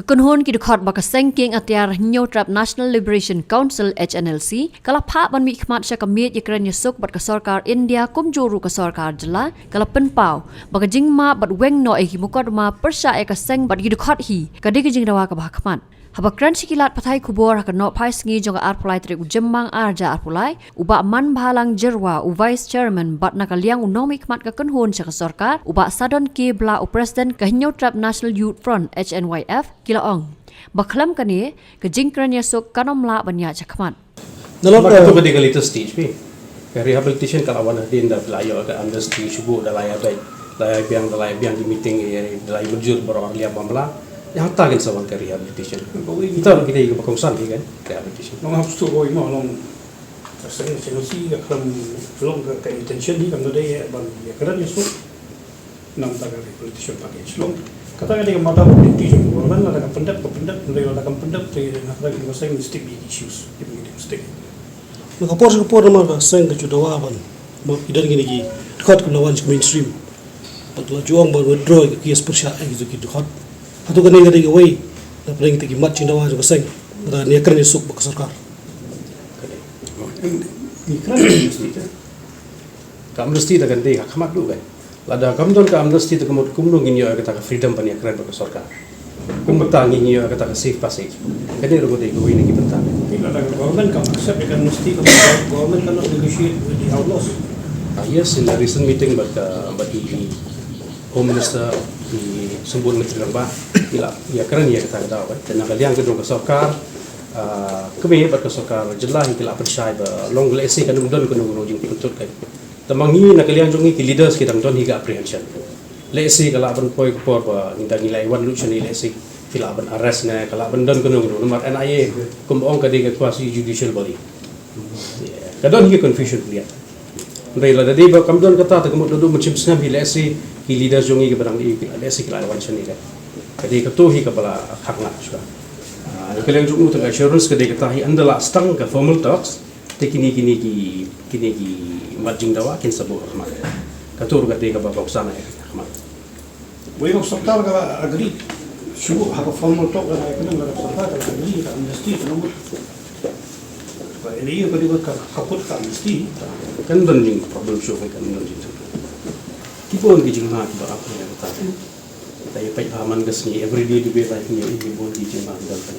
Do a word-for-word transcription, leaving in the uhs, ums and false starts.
Kynhun ki dkhot ba ka seng kieng atiar Hynñiewtrep National Liberation Council, H N L C, ka la phah ban mihkhmat sha ka miej ïakren ïasuk bad ka sorkar India kumjuh ruh ka sorkar jylla ka la pynpaw ba ka jingmap bad weng noh ïa ki mukotduma pyrshah ïa ka seng bad ki dkhot hi ka dei ka jingdawa kaba hakhmat. Haba kren sha ki lad pathai khubor ha ka nohphai sngi jong ka arphew lai tarik u Jymmang ar hajar arphew lai, u Bah Manbhalang Jyrwa, u Vice Chairman, bad na ka liang u nongmihkhmat ka kynhun sha ka sorkar, u Bah Sadon K Blah, u President ka Hynñiewtrep National Youth Front, H N Y F, ki la ong ba khlem kane ka jingkren ïasuk kan ym lah ban ïaid shakhmat. Nalor ka, ka tu ka dei ka latest stage phi. Ka rehabilitation ka la wan hadien da la ïoh ka amnesty shu buh da la ïa beit, la ïa biang, da la ïa biang ki meeting, eh, da la ïa mynjur baroh ar liang bamla. Ïa hata kin sa wan ka rehabilitation. Ita ki dei ka ba kongsan hi kan rehabilitation. Long hap stu boi mo long. Ka seng seng si ka khlem long ka, ka intention hi kam da dei ban ïa kren ïasuk. Nang ta ka rehabilitation package long. Kata ka dei ka matter of duty jong government, lada ka pyndep ka pyndep, lada ka pyndep te na kata ka seng mesti be issues. Mesti. Na ka por sha ka por namar ka seng ka ju dawa ban. Ba ki don kine ki dkhot ki la wan sha mainstream. Bad la ju ong ban withdraw ïa ka case pyrshah ïa ki dkhot. Hato kane ka dei kawei na pdeng kita ki mat jingdawa jong ka seng. Lada ïakren ïasuk bad ka sorkar. Ka amnesty da kan dei ha khmat duh kan. Lada kam don ka amnesty te ka mut kumno ngin ïoh ïa kata ka freedom ban ïakren bad ka sorkar. Kumta ngin ïoh ïa kata ka safe passage. Kane ruh ka dei kawei na ki bynta. Lada ka government kam accept ïa ka amnesty, ka government cannot negotiate with the outlaws. Ah, yes, in the recent meeting bad ka, bad i Home Minister, i Symbud Myntri Rangbah, i la ïakren ïa kata ka daw, eh. Te na ka liang ka jong ka sorkar, ah, kmie bad ka sorkar jylla hi ki la pynshai ba long lehse kan ym don kano kano jingpyntut ka. Tangba ngi na ka liang jong ngi ki leaders ki dang don hi ka apprehension. Lehse ka lah ban poi ka por ba ngi dang ngi la wan lut shane lehse ki lah ban arrest ne ka lah ban don kano kano namar N I A kumba ong ka dei ka quasi judicial body. Ka don hi ka confusion clear. Hynrei lada dei ba kam don kata te ka mut naduh mynshem snem hi lehse ki leaders jong ngi kiba dang ïohi lehse ki la wan shane ka. Ka dei kato hi kaba la khang nga shuwa. Ah, ka liang jong u tang ka assurance ka dei kata hi ynda la start ka formal talks. Te kine, kine ki, kine ki mat jingdawa kin sa buh ha khmat. Kato ruh ka dei kaba kongsan ha khmat. Wei ka sorkar ka la agree shu ha ka formal talk ka la, ka sorkar ka la agree ka amnesty ka nombor. Ka ini ka di ka, ka put ka amnesty. Kan don jing problem shu kan don jing. Ki bun ki jingma kiba ap ïa kata. Ka ïa peit ba man ka sngi everyday debate la ki ïa ki bun ki jingma ki don ka.